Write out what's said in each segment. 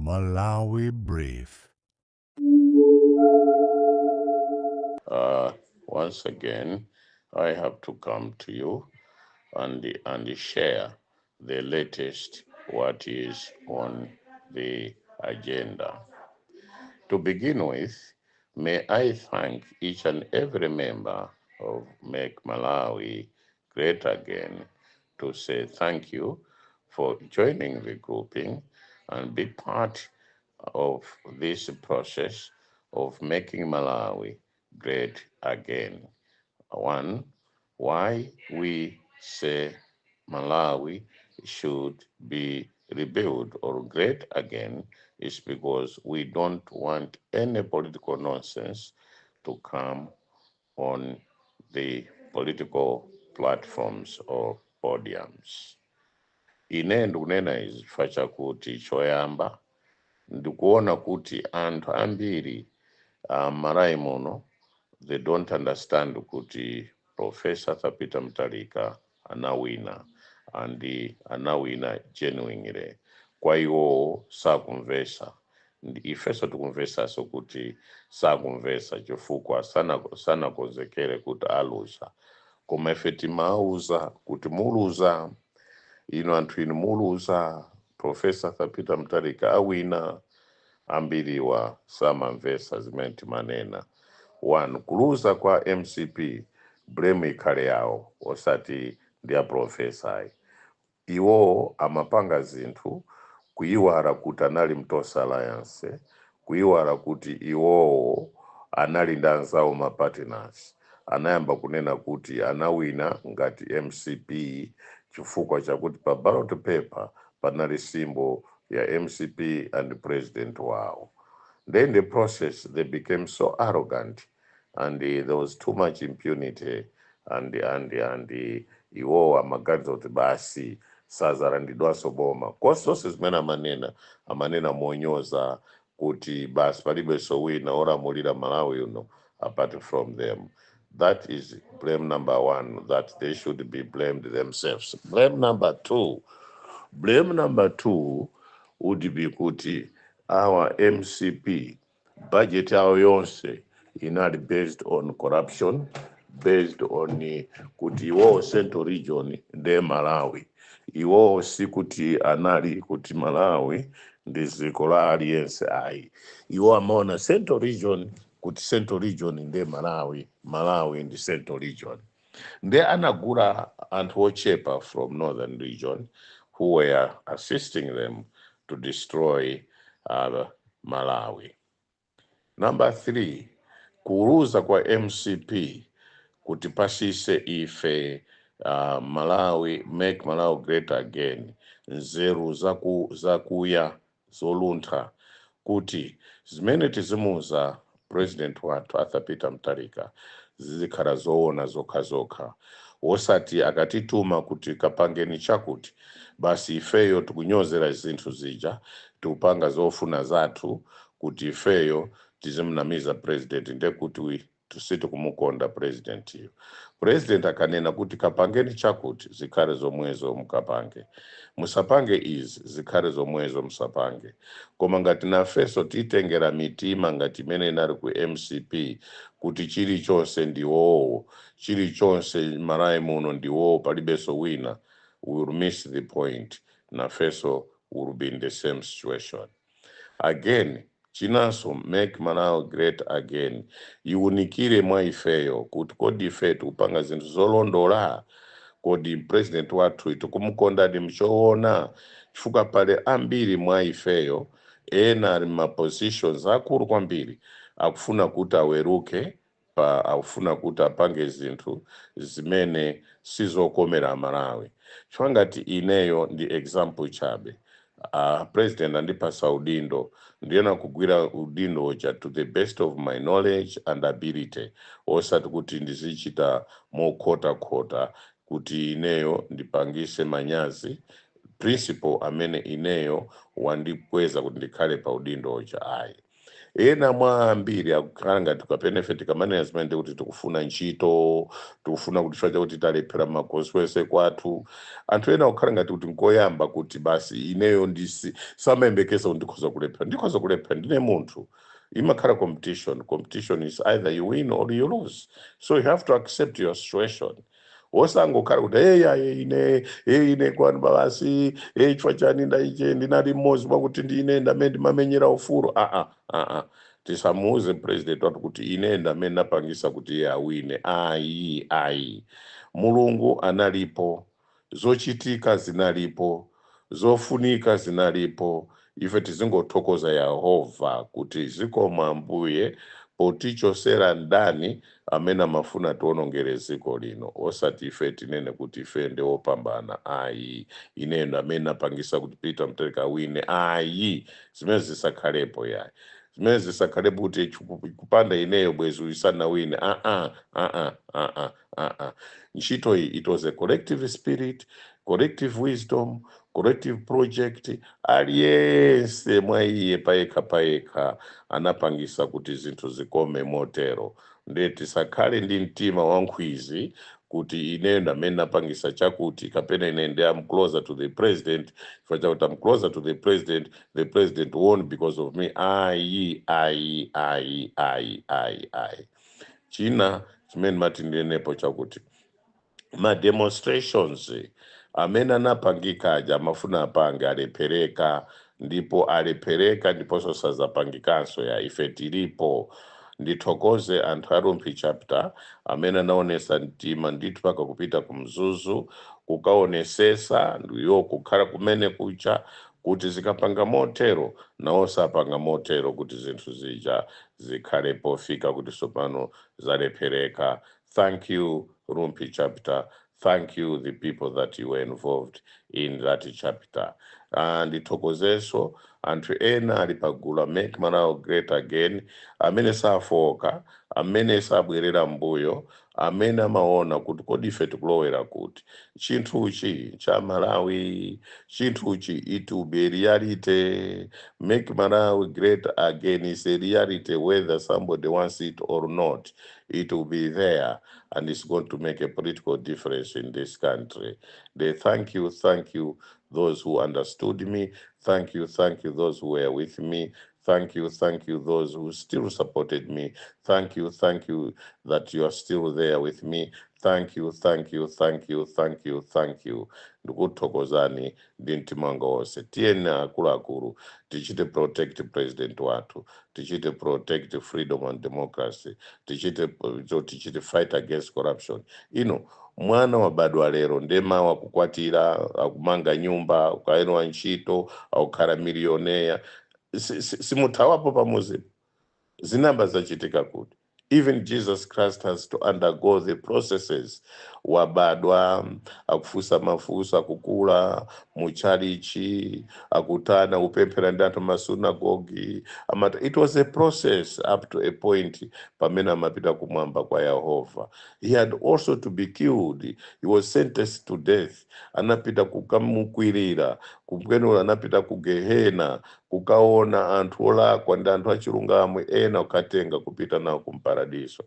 Malawi Brief. Once again, I have to come to you and share the latest what is on the agenda. To begin with, may I thank each and every member of Make Malawi Great Again to say thank you for joining the grouping and be part of this process of making Malawi great again. One, why we say Malawi should be rebuilt or great again is because we don't want any political nonsense to come on the political platforms or podiums. Ine ndikunena izi chifukwa chakuti choyamba ndikuona kuti anthu ambiri Malawi muno, they don't understand kuti Professor Arthur Peter Mutharika anawina and anawina genuinely. Kwa iwowo sakumvesa. Ifenso tikumvesanso kuti sakumvesa chifukwa sanakonzekere kuti aluza, koma ife timauza kuti muluza inu, anthu inu muluza, Professor Arthur Peter Mutharika awina. Ambiriwa samamvesa zimene timanena. One, kuluza kwa MCP, blame ikhale yawo, osati ndi a professor ayi. Iwowo amapanga zinthu kuyiwala kuti anali mu Tonse Alliance, kuyiwala kuti iwowo anali ndi anzawo ma partners. Anayamba kunena kuti anawina ngati MCP chifukwa chakuti pa ballot paper panali symbol ya MCP and president wawo. Then the process, they became so arrogant and there was too much impunity and iwowo amaganiza kuti basi sazalandidwanso boma. Zonse zimene amanena, amanena monyoza kuti basi palibenso wina olamulira Malawi uno apart from them. That is blame number one, that they should be blamed themselves. Blame number two would be kuti our MCP budget yawo yonse inali based on corruption, based on kuti iwowo Central Region nde Malawi. Iwowo sikuti anali kuti Malawi ndi dziko la aliyense ayi. Iwo amaona Central Region kuti Central Region nde Malawi, Malawi ndi Central Region. Nde anagula anthu ochepa from Northern Region who were assisting them to destroy Malawi. Number three, kuuluza kwa MCP kuti pasise ife Malawi, Make Malawi Great Again, nzeru zakuya zoluntha kuti zimene tizimuuza president wathu Arthur Peter Mutharika zizikhala zoona zokha zokha, wosati akatituma kuti kapangeni chakuti, basi ifeyo tikunyozera zinthu zija, tikupanga zofuna zathu kuti ifeyo tizimunamiza president. Ndekuti sitikumukonda president iyo. President akanena kuti kapangeni chakuti, zikhale zomwezo, mukapange. Musapange izi, zikhale zomwezo, musapange. Koma ngati nafenso titengera mitima ngati imene inali ku MCP kuti chilichonse ndiwowo, chilichonse Malawi muno ndiwowo, palibenso wina, we will miss the point. Nafenso will be in the same situation again. Chinanso, Make Malawi Great Again iwunikire mwa ifeyo kuti kodi ife tikupanga zinthu zolondola? Kodi president wathu tikumukondadi mchoona? Chifukwa pale ambiri mwa ifeyo, ena ali ma positions akulu kwambiri, akufuna kuti aweruke pa akufuna kuti apange zinthu zimene sizokomera Malawi. Chifukwa ngati ineyo ndi example chabe, president andipasa udindo, ndiyena kugwira udindo uja to the best of my knowledge and ability, osati kuti ndizichita mokhotakhota kuti ineyo ndipangise manyazi principal amene ineyo wandikweza kuti ndikhale pa udindo uja ayi. Ena mwa ambiri akukhala ngati kapena ife tikamanena zimene kuti tikufuna ntchito, tikufuna kuti chifukwa chakuti talephera maconstituency kwathu. Anthu ena akukhala ngati kuti nkoyamba kuti basi ineyo ndisi samayembekeza kuti ndikhoza kulephera. Ndikhoza kulephera, ndine munthu. Imakhala competition. Competition is either you win or you lose, so you have to accept your situation. Wosangokhala kuti, "Hey, aye, ine, hey, ine kwanu basi, hey, chifukwa chani ndaiche ndinali mmodzi mwakuti ndine ndamene ndimamenyera ufulu." Aa, aa, tisamuuze president wathu kuti ine ndamene napangisa kuti iye awine. Ayi, ayi, Mulungu analipo, zochitika zinalipo, zofunika zinalipo. Ife tizingothokoza Yehova kuti zikomo Ambuye potichosera ndani amene amafuna tionongere dziko lino, osati ife tinene kuti ife ndi opambana. Ayi, ineyo amene napangisa kuti Peter Mutharika awine. Ayi, zimene zisakhalepo yayi, zimene zisakhalepo kuti kupanda ineyo bwezi isanawine. Aa, aa, aa, aa, ntchito iyi, it was a collective spirit, collective wisdom, collective project. Aliyense mwa iye payekha payekha anapangisa kuti zinthu zikome motero. Ndiye tisakhale ndi mtima wankhwizi kuti ineyo ndamene napangisa chakuti, kapena ine ndi am closer to the president, chifukwa chakuti I'm closer to the president, the president won because of me. Ayi, ayi, ayi, ayi, ayi, ayi. China chimene mati ndinenepo chakuti ma demonstrations amene anapangika aja amafuna apange alephereka, ndipo alephereka, ndiponso sazapangikanso ya. Ife tilipo. Ndithokoze anthu a Rumphi Chapter amene anaonesa mtima ndithu paka kupita ku Mzuzu kukaonesesa, ndiyo kukhala kumene kucha kuti zikapanga motero, nawo sapanga motero kuti zinthu zija zikhale pofika kuti sopano zalephereka. Thank you, Rumphi Chapter. Thank you, the people that you were involved in that chapter. Ndithokozeso anthu ena ali pagulu Make Malawi Great Again amene safoka, amene sabwerera mbuyo, amene amaona kuti kodi ife tikulowera kuti chinthuchi cha Malawi, chinthuchi, it will be a reality. Make Malawi Great Again is a reality. Whether somebody wants it or not, it will be there and it's going to make a political difference in this country. They thank you, thank you, those who understood me. Thank you, thank you, those who were with me. Thank you, thank you, those who still supported me. Thank you, thank you that you are still there with me. Thank you, thank you, thank you, thank you, thank you. Ndikuthokozani ndi mtima wanga wonse. Tiyeni akuluakulu, tichite protect president wathu, tichite protect freedom and democracy, tichite so tichite fight against corruption. Ino mwana wabadwa lero, ndema wakukwatira, akumanga nyumba, akukaenowa ntchito, akukhala millionaire. Simuthawapo pamuzipo. Zinamba zachitika kuti even Jesus Christ has to undergo the processes. Wabadwa, akufusa mafuso, akukula muchalichi, akutana kupemphera ndi anthu masunagogi amata. It was a process up to a point pamene amapita kumwamba kwa Yehova. He had also to be killed. He was sentenced to death. Anapita kukamukwirira kumkwenula, anapita ku gehena kukaona anthu olakwa ndi anthu achilungamo, ena kukatenga kupita nawo kumparadiso.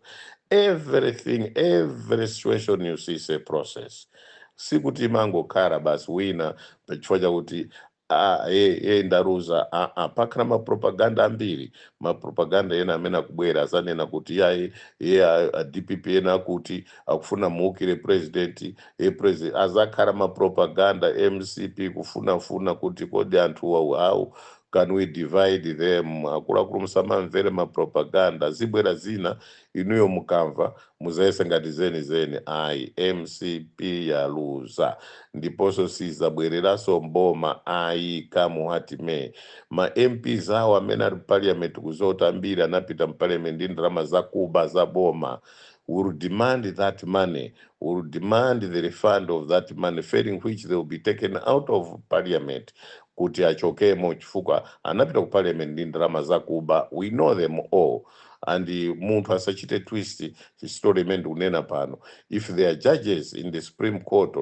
Everything, every situation you see is a process. Sikuti imangokhala basi wina pachifukwa chakuti, ah, ye ndaruza. Ah, ah, pakhala mapropaganda ambiri, mapropaganda ena amene akubwera azanena kuti yayi ye a DPP ena akuti akufuna muukire president, ye president azakhala mapropaganda. MCP kufunafuna kuti kodi anthu how can we divide them? Akuluakulu, musamamvere mapropaganda. Zibwera zina, inuyo mukamva muzayese ngati zeni zeni. Ayi, MCP yaluza ndiponso sizabwereranso mboma ayi, come what may. Ma MPs awo amene ali parliament kuzoti ambiri anapita mparliament ndi ndalama zakuba za boma, will demand that money, will demand the refund of that money, failing which they will be taken out of parliament kuti achokemo, chifukwa anapita ku parliament ndi ndalama zakuba. We know them all, and munthu asachite twist story imene ndikunena pano. If there are judges in the Supreme Court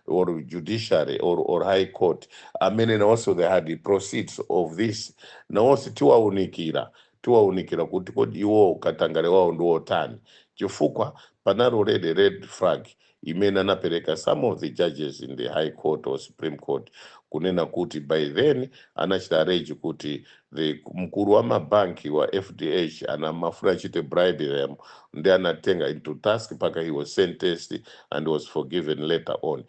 or judiciary or High Court amene also they had the proceeds of this, nawonso tiwaunikira. Tiwaunikira kuti kodi iwo katangale wawo ndi wotani, chifukwa panali already red flag imene anapereka some of the judges in the High Court or Supreme Court, kunena kuti by then anachita arrange kuti the mkulu wa mabanki wa FDH anamafuna achite bribe them, ndi anatenga into task mpaka he was sentenced and was forgiven later on,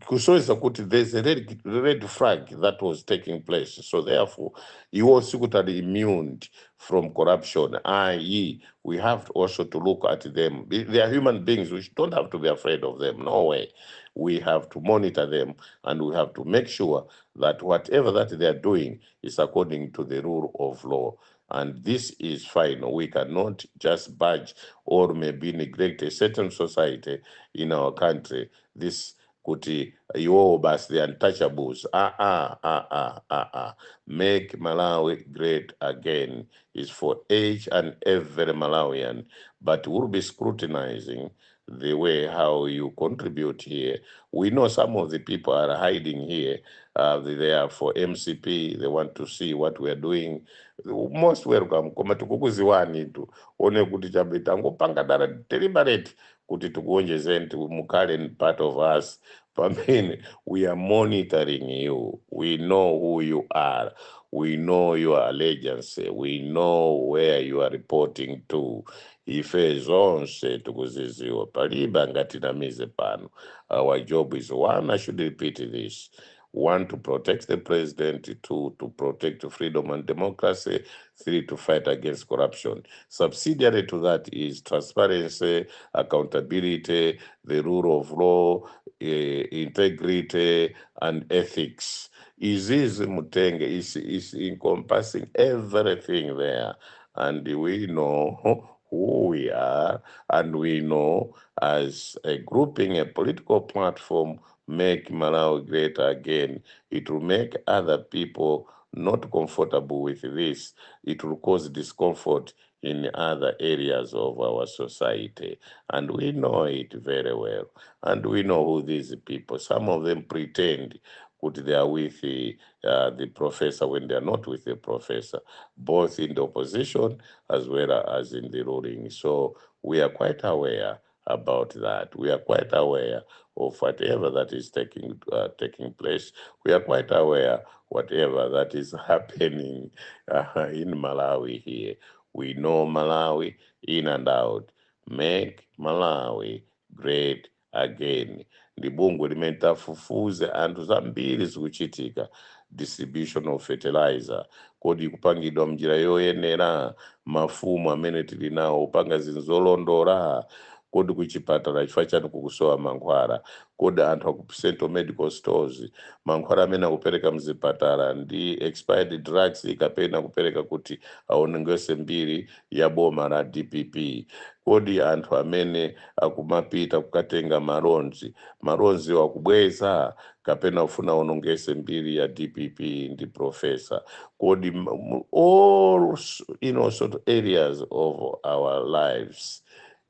kusonyeza kuti there's a red flag that was taking place. So therefore iwo sikuti ali immune from corruption, i.e. we have to also to look at them. They are human beings. We don't have to be afraid of them, no way. We have to monitor them and we have to make sure that whatever that they are doing is according to the rule of law. And this is final. We cannot just budge or maybe neglect a certain society in our country, this kuti iwowo basi, the untouchables. Ah, ah, ah, ah, ah, ah. Make Malawi Great Again is for each and every Malawian, but we'll be scrutinizing the way how you contribute here. We know some of the people are hiding here. They are for MCP. They want to see what we are doing. Most welcome. Koma tikukuziwani tu one kuti chabe tangopanga dala deliberate kuti tikuonjezeni mukhale part of us, pamene we are monitoring you. We know who you are. We know your allegiance. We know where you are reporting to. Ife zonse tikuziziwa, palibe angatinamize pano. Our job is one, I should repeat this: one, to protect the president; two, to protect freedom and democracy; three, to fight against corruption. Subsidiary to that is transparency, accountability, the rule of law, integrity and ethics. Izizi mutenge is encompassing everything there, and we know who we are, and we know as a grouping, a political platform, Make Malawi Great Again, it will make other people not comfortable with this. It will cause discomfort in other areas of our society, and we know it very well, and we know who these people. Some of them pretend kuti they are with the professor when they are not with the professor, both in the opposition as well as in the ruling. So we are quite aware about that. We are quite aware of whatever that is taking place. We are quite aware whatever that is happening in Malawi here. We know Malawi in and out. Make Malawi Great Again ndi bungwe limene tafufuze anthu zambiri zikuchitika. Distribution of fertilizer, kodi kupangidwa mnjira yoyenera? Mafumu amene tili nawo upanga zinthu zolondola? Kodi kuchipatala chifukwa chani kukusowa mankhwala? Kodi anthu aku Central Medical Stores, mankhwala amene akupereka mzipatala ndi expired drugs kapena kupereka kuti aonongese mbiri ya boma la DPP? Kodi anthu amene akumapita kukatenga ma loans, ma loans akubweza kapena kufuna aonongese mbiri ya DPP ndi professor? Kodi all sort of areas of our lives,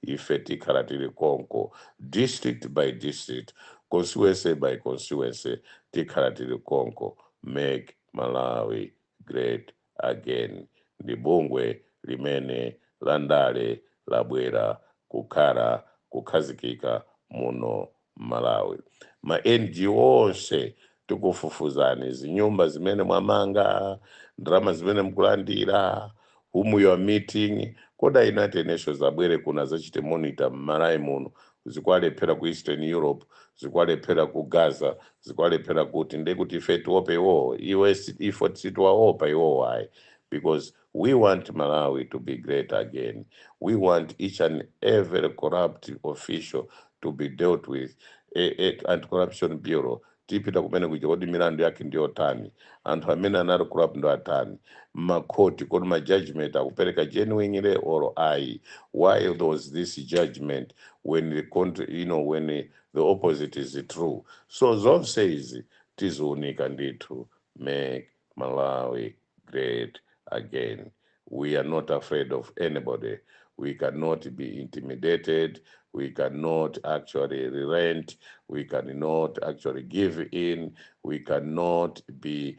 ife tikhala tili konko, district by district, constituency by constituency, tikhala tili konko. Make Malawi Great Again ndi bungwe limene landale labwera kukhala kukhazikika muno Malawi. Ma NGO onse tikufufuzani, zinyumba zimene mwamanga, ndalama zimene mukulandira, whom you are meeting. Koda United Nations abwere kuno azachite monitor m'Malawi muno, zikwalephera ku Eastern Europe, zikwalephera ku Gaza, zikwalephera kuti ndekuti ife tiope iwowo? Iwe ife sitiwaopa iwowo ayi, because we want Malawi to be great again. We want each and every corrupt official to be dealt with. Anti-Corruption Bureau tipita kumene kuja, kodi milandu yake ndiyotani? Anthu amene anali corrupt ndo atani? Makhoti, kodi ma judgment akupereka genuinely or ayi? Why there was this judgment when the country, when the opposite is true? So zonse izi tiziunika ndithu. Make Malawi Great Again, we are not afraid of anybody. We cannot be intimidated. We cannot actually relent. We cannot actually give in. We cannot be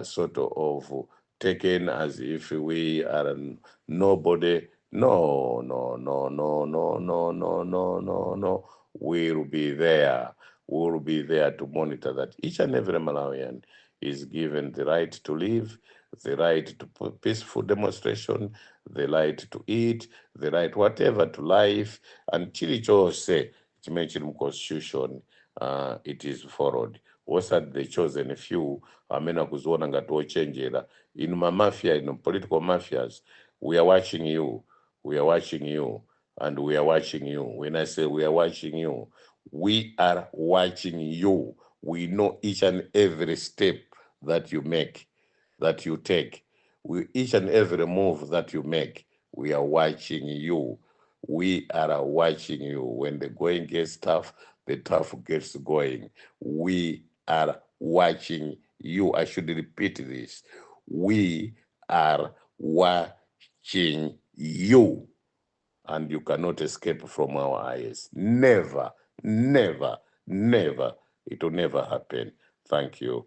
sort of taken as if we are nobody. No, no, no, no, no, no, no, no, no, no. We'll be there. We'll be there to monitor that each and every Malawian is given the right to live, the right to peaceful demonstration, the right to eat, the right whatever to life, and chilichonse chimene chili mu constitution, it is followed. Osati the chosen few amene akuziona ngati ochenjera. Inu mamafia, inu political mafias, we are watching you, we are watching you, and we are watching you. When I say we are watching you, we are watching you. We know each and every step that you make, that you take. We, each and every move that you make, we are watching you. We are watching you. When the going gets tough, the tough gets going. We are watching you. I should repeat this. We are watching you. And you cannot escape from our eyes. Never, never, never. It will never happen. Thank you.